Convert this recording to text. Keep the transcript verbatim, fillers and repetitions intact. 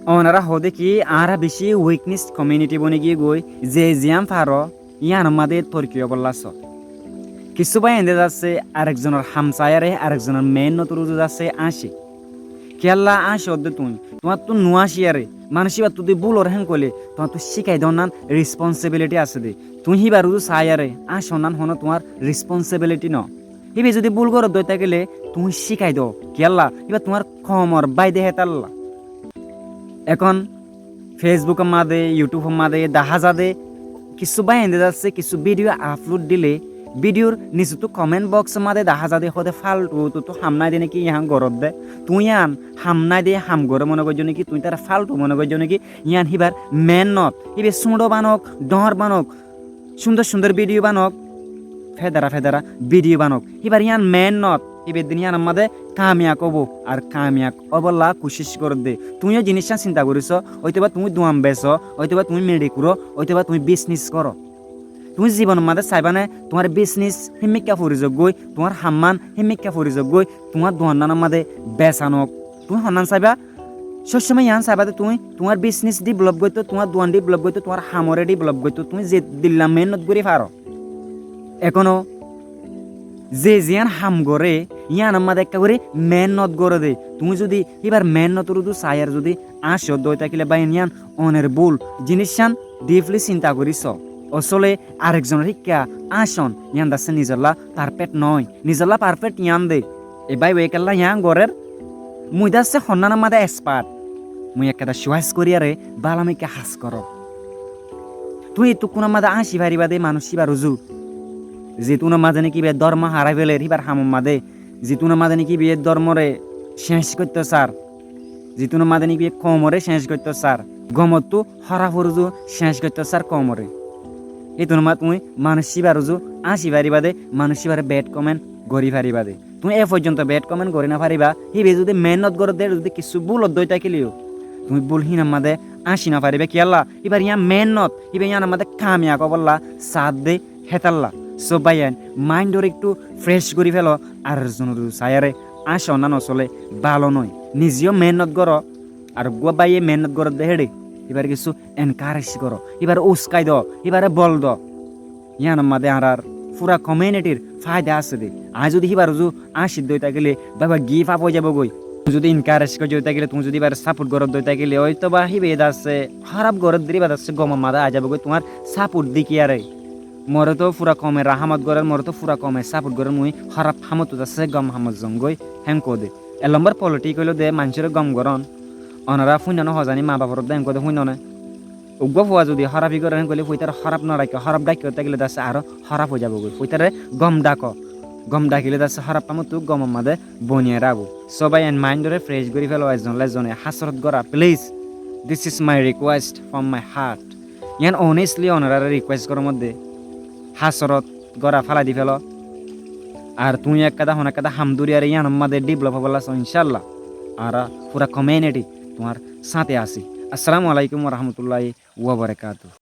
Ónora hoóde ki añára bicí weakness community boni giyé goi, ze ziyán faro yíanor máde torki óbolla só. Kissú báiyain de zassé arekzonor ham saiyaré, arekzonor meénnotor uzu zassé áñci. Kiyólla áñci ódde tuñí? Tuáñttú nuáñciyaré, manúic íbattú zudi búl ór héen hoilé tuáñttú cíkai dónnan responsibility asé dé. Tuñí híbar uzu saiyaré áñci ónnan honó tuáñr responsibility noó. Híbe zudi búl goródde ói tákile tuñí cíkai dóo. Kiyólla? Híba tuáñr koumor bái de hétalla. Ehón Facebook or máde, YouTube or máde dahá zade kissú báiyain de zassé kissú video upload dile, video r nisottú comment box or máde dahá zade hoóde faltu, tuáñttú ham nái de né ki yían goródde? Tuñí yían ham nái de ham goré mone goijjó né ki? Tuñí tará faltu mone goijjó né ki? Yían híbar meénnot. Híbe súñço banok, dhoóñr banok, cúndor cúndor video banok, fedara fedara video banok. Híbar yían meénnot, híbe din yíanor máde kamiyab óibo, ar kamiyab óibolla kucíc gorédde. Tuñí yó ziníccán sinta gorí só, óitoba tuñí duan besó, óitoba tuñí meçi kuró, óitoba tuñí bisnis goró. Tuñí zibonor máde saibá né tuáñr bisnis hímmikka fori zagói, tuáñr hammán hímmikka fori zagói, tuáñr duannánor máde besa noók. Tuñí honnán saibá? Sób somoi yián saibá de tuñí tuáñr bisnis develop goittó, tuáñr duan develop goittó, tuáñr hamoré develop goittó, tuñí ze dilla meénnot gorí faró. Ehón ze ziyán ham goré yíanor máde ekká gorí meénnot goré dé. Tuñí zudi híbar meénnotor uzu saiyaré zudi áñci ódde ói tákile báiyain, yían ónor búl. Ziníccán deeply sinta gorí só. Ósole arekzonor híkka áñci on yían dassé nizolla perfect noó. Nizolla perfect yían de. E bái bái kiyólla yían gorér? Mui dassé honnánor máde expert. Mui ekkán cuáis goríyaré bála mikká ham goró. Tuñí itúkkunor máde áñci faribá de manúic íbar uzu. Zitúnor máde né ki íba dórmo harái féler híbar hamor máde, zitúnor máde né ki íba dórmoré céñc goittó sar, zitúnor máde né ki íba koumoré céñc goittó sar, gomottú hórafor uzu céñc goittó sar koumoré. Hítúnor máde tuñí manúic íbar uzu áñci faribá de, manúic íbaré bad comment gorí faribá de. Tuñí e foijjonto bad comment gorí nofaribá. Híbe zudi meénnot gorédde, zudi kissú búl ódde ói tákile yó, tuñí búl hínor máde áñci nofaribá. Kiyólla? Híbar yían meénnot, híbe yíanor máde kamiyab óibolla saádde hétalla. Só báiyain, maindoré ekkú fresh gorí félo, arekzonor uzu saiyaré áñci onnan ósole bála noó. Nize yó meénnot goró, ar uggúa báiye meénnot gorédde héçe, híbaré kissú encourage goró, híbaré uskai do, híbaré bol do. Yíanor máde añárar fura community r faida asé dé. Aññí zudi híbar uzu áñci dói tákile bái bái give up ói zaibói. Tuñí zudi encourage goijjó tákile, tuñí zudi híbaré support goródde ói tákile, óitoba híbe dassé hóraf gorédde, híba dassé gomor máde aái zaibói tuáñr support dekíyaré. Moré tó fura koume rahámot gorér, moré tó fura koume support gorér, mui hóraf hamottú dassé gom hamot zongói héen hoó dé. Ek lombor politic óilo dé maincóre gom gorón. Onora fúinno né hozani, maa baforé dé héen hoó dé fúinno né. Uggúa fua zudi hórafi goré héen hoilé fuitaré hóraf no raikó, hóraf dhaikkó tákile dassé aró hóraf ói zaibói. Fuitaré gom dhakó, gom dhakilé dassé hóraf hamottú gomor máde boniyai raibó. Só báiyain, maindoré fresh gorí félo, ekzon lá ekzone hásorot gorá, please. This is my request from my heart. Yían honestly onoráre request gorór modde, hásorot gorá fálai di félo. Ar tuñí ekkán dá hon ekkán dá ham dóri aré yíanor máde develop óibolla só, incállah. Añára fura community tuáñr sáñte así. Assalamu alaikum wa rahmatullahi wa barakatuhu.